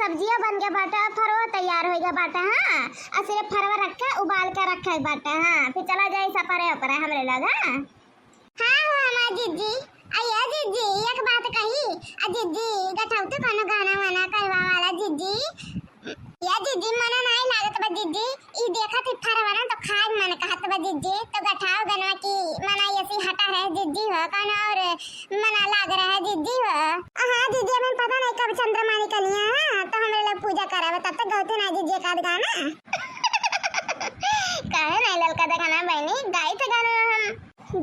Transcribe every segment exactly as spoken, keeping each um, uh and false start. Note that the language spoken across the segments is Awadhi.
सब्जियो बन गया बाटे, फरवा तैयार होइ गया बाटे, हाँ। अउर सिर्फ फरवा रखे, उबाल के रखे बाटे, हाँ। फिर चला जाई सपरे ओपरे हमरे लोग, हाँ। हाँ हो हमार जिज्जी, आ ये जिज्जी, एक बात कही, आ जिज्जी, गठौती कौनो गाना वाना करवा वाला जिज्जी। ये जिज्जी, मना नाहीं लागत बा जिज्जी, ई देखत ही फरवा ना तो खाए मन कहत बा जिज्जी, तो गठाओ गनवा की मना ऐसी हटा है जिज्जी हो, कौनो और मना लाग रहा है जिज्जी हो। हाँ जिज्जी, हमें पता नहीं कब चंद्रमा निकलिया है, तो हमरे लोग पूजा करब, तब तक गौते ना जिज्जी एक आध गाना। काहे नहीं ललका देखाना बहनी, गाई थे गाना हम।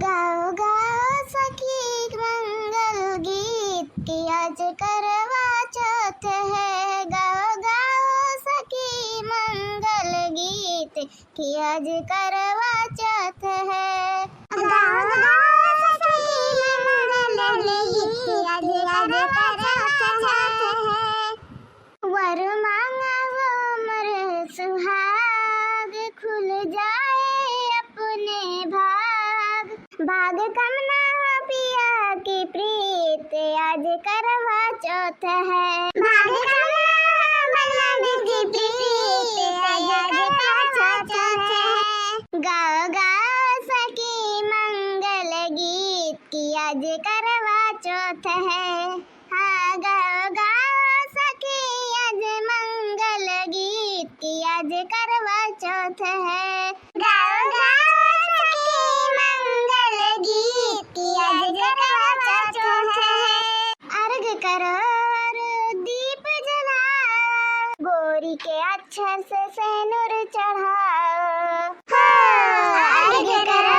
गाओ गाओ सखी मंगल गीत कि आज करवा चौथ है। गाओ गाओ सखी मंगल गीत कि आज करवा चौथ है। गाओ गाओ सखी मंगल गीत कि आज करवा चौथ है। वर मांगा वो अमर सुहाग, खुल जाए अपने भाग। भाग कम ना पिया की प्रीत, आज करवा चौथ है। भाग कम ना बलमा की प्रीत, आज करवा चौथ है। गाओ गाओ सखी मंगल गीत कि आज करवा चौथ है। हाँ, गाओ, गाओ सखी, आज मंगल गीत कि आज करवा चौथ है। गाओ, गाओ सखी, मंगल गीत कि आज करवा चौथ है। अर्घ करो और दीप जलाओ, गोरी के अक्षत से सेनुर चढ़ाओ। हाँ, अर्घ करो,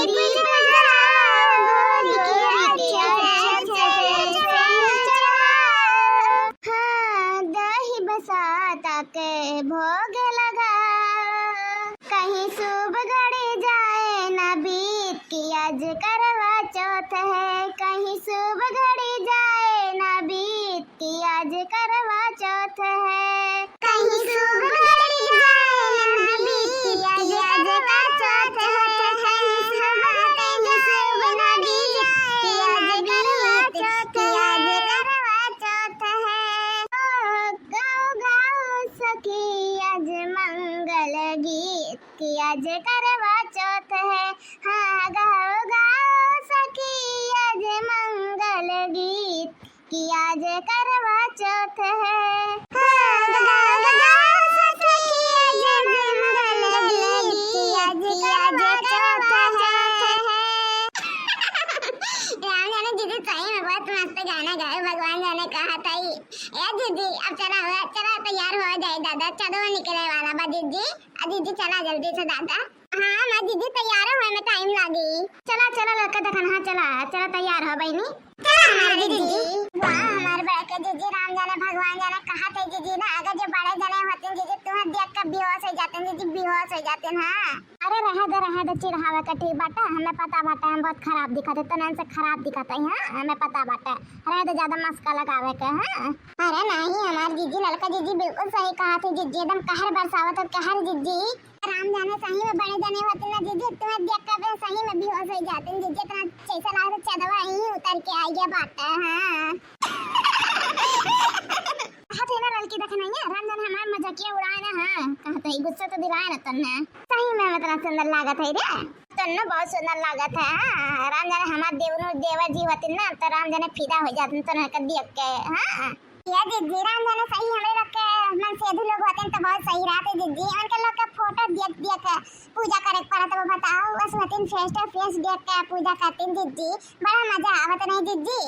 दीप जलाओ, गोरी के अक्षत से सेनुर चढ़ाओ। हाँ, दही बसाता के भोग लगाओ, कहीं शुभ घड़ी जाए ना बीत कि आज करवा चौथ है, कहीं शुभ घड़ी जाए ना बीत कि आज करवा चौथ है। कहीं शुभ घड़ी जाए ना बीत कि आज करवा चौथ है, कहीं शुभ घड़ी जाए ना बीत कि आज करवा चौथ है। ओ, गाओ, गाओ सखी आज मंगल गीत कि आज करवा चौथ है। हाँ, गाओ, गाओ सखी आज मंगल गीत कि आज करवा चौथ है। हाँ, गाओ, गाओ सखी आज मंगल गीत कि आज करवा चौथ है। राम जाने दीदी सही में बहुत मस्त गाना गाए, भगवान जाने कहा था ही। ए दीदी, अब चला हुआ, चला तैयार हो जाए दादा, चंदवा निकले वाला बा दीदी। आ दीदी चला जल्दी से दादा। हाँ, मैं दीदी तैयार हुए में टाइम लागी। चला, चला लड़का देखन, हाँ चला, चला तैयार हो बहनी। चला हमारे दीदी। वाह, हमारे बड़के दीदी, राम जाने भगवान जाने कहा थे दीदी ना, अगर जो बड़े जने होते दीदी, तुम्हें देख के बेहोश हो जाते दीदी, बेहोश हो जाते। हाँ। अरे रहे दे, रहे दे, चिढ़ावे के ठीक बाटे, हमें पता बाटे हम बहुत खराब दिखत है, तनन से खराब दिखत है, हाँ, हमें पता बाटे, रहे दे ज्यादा मस्का लगावे के, हाँ। अरे नहीं, हमार जीजी, ललका जीजी बिल्कुल सही कहा थे जीजी, एकदम कहर बरसावत है, कहर जीजी। राम जाने सही में बड़े जने होते ना जीजी, तुम्हें देख के बे सही में बेहोश हो जाते हैं जीजी, इतना जैसा लागत चंदवा ही उतर के आ गया बाटे, हाँ। हाथ है ना ललकी देखना है, राम जाने हमार मजाकिया उड़ाए ना, हाँ, कहा तो गुस्सा तो दिलाए ना तन्ने। सही में इतना सुंदर लागत है रे। तन्नो बहुत सुंदर लागत है, हाँ। राम जाने हमार देवरू देवर जी होते ना, तो राम जाने फिदा हो जाते तन्ने के देख के, हाँ। ये दीदी, राम जाने सही हमरे लोग के मनसेधु लोग होते तो बहुत सही रहते दीदी। उनके लोग के फोटो देख देख के पूजा करे के पड़त, वो बताओ, बस होते face to face देख के पूजा करते दीदी, बड़ा मजा आवत नहीं दीदी।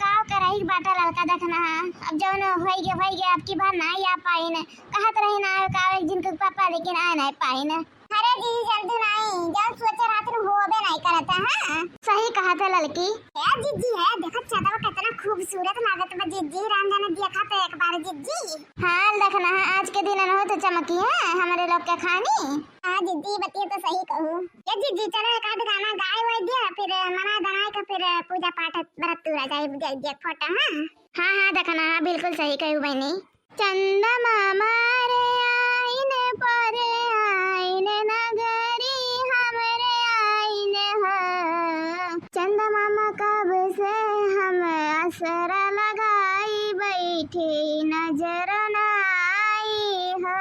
का करही बाटा ललका देखना है, अब जौन होई गए, होई गए, अब की बार ना आ पाइन। कहत रही ना आवे का आवे जिनके पापा, लेकिन आए नहीं पाइन। अरे जीजी, जल्दी नहीं, जब सोचे रहत रहू, होबे नहीं करत है, हाँ? सही कहा थे ललकी। ए जीजी है, देखो चंदवा कितना खूबसूरत लागत बा जीजी, राम जाने देखा तो एक बार जीजी। हाँ, देखना है, आज के दिन हो तो चमकी है हमरे लोग के खानी। हाँ जीजी, बतिया तो सही कहू। ए जीजी, चलो एक आध गाना गाए वाए दिया, फिर मना दनाए के फिर पूजा पाठ व्रत तूरा जाए, दे, दे फोटो, हाँ? हाँ, हाँ, देखना है, बिल्कुल सही कहू बहनी। चंदा मामा रे आइन परे आइन नगरी हमरे आइन हो। चंदा मामा कब से हम असरा लगाई बई। बैठी नजर न आई हो।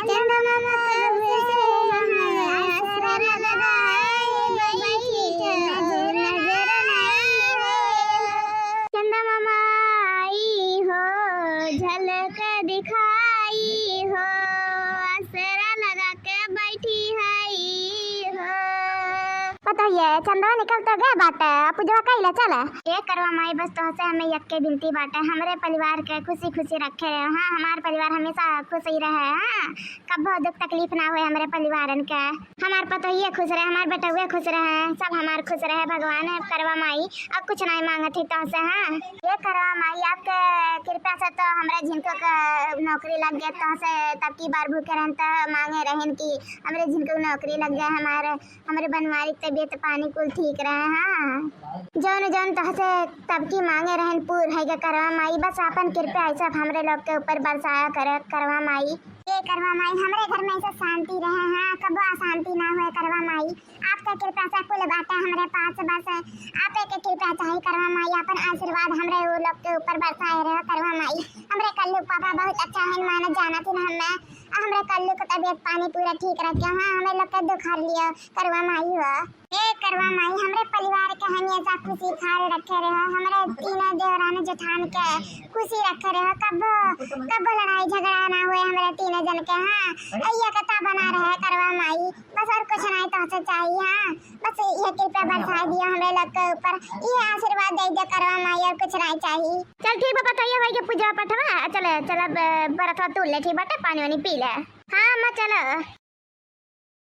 चंदा मामा कब से हम आसरा लगाए बैठी नजर न आई हो। चंदा मामा आई हो, झलक दिखाई हो, आसरा लगा के बैठी हई हो। पतोहिए, चंदवा निकल तो गए बाटे, अब पूजवा कइले चल। ए करवा माई, बस तोहसे हमें यक्के बिनती बाटे, हमरे परिवार के खुशी खुशी रखे रहे। हाँ, हमार परिवार हमेशा खुश ही रहे। हाँ, कब्बो दुख तकलीफ ना होए हमरे परिवारन के। हमार पतोहिए खुश रहे, हमार बेटउए खुश रहे, सब हमार खुश रहे भगवान। करवा माई, अब कुछ नहीं मांगत ही तोहसे। हाँ, ए करवा माई, आपके कृपा से तो हमरे झिनको के नौकरी लग गए, तोहसे तब की बार भूखे रहन तो मांगे रहन कि हमरे झिनको नौकरी लग जाए, हमारे हमरे बनवारी के तबीयत पानी कुल ठीक रहे। हाँ, जौन जौन तोहसे तब की मांगे रहन पूर है के करवा माई, बस आपन कृपा ऐसा हमरे लोग के ऊपर बरसाया करे करवा माई। ए करवा माई, हमरे घर में ऐसा शांति रहे। हाँ, कबो अशांति ना होए करवा माई। आपके कृपा से कुल बाटे हमरे पास, बस आपे के कृपा चाही करवा माई, आपन आशीर्वाद हमरे वो लोग के ऊपर बरसाए रहे करवा माई। हमरे कल्लू पापा बहुत अच्छा है, मानत जानत ही ना हमें, हमरे कल्लू के तबीयत पानी पूरा ठीक रखे। हाँ, हमें लोग के दुख हर लियो करवा माई हो। ए करवा माई, हमरे परिवार के हमेशा खुशी खाए रखे रहो, हमरे तीनों देवरान जेठान के खुशी रखे रहो, कब्बो कब्बो लड़ाई झगड़ा ना हुए हमरे तीनों जन के। हाँ, अइया कता बना रहे करवा माई, बस और कुछ नहीं तोहसे चाहिए। हाँ, बस ये कृपा बरसा दियो हमरे लोग के ऊपर, ये आशीर्वाद दे दे करवा माई, और कुछ नहीं चाहिए। चल ठीक बा, पतोहिया भाई के पूजा पठवा, चले चल अब बरतवा तू ले, ठीक बाटे, पानी वानी पी ले। हाँ अम्मा, चलो।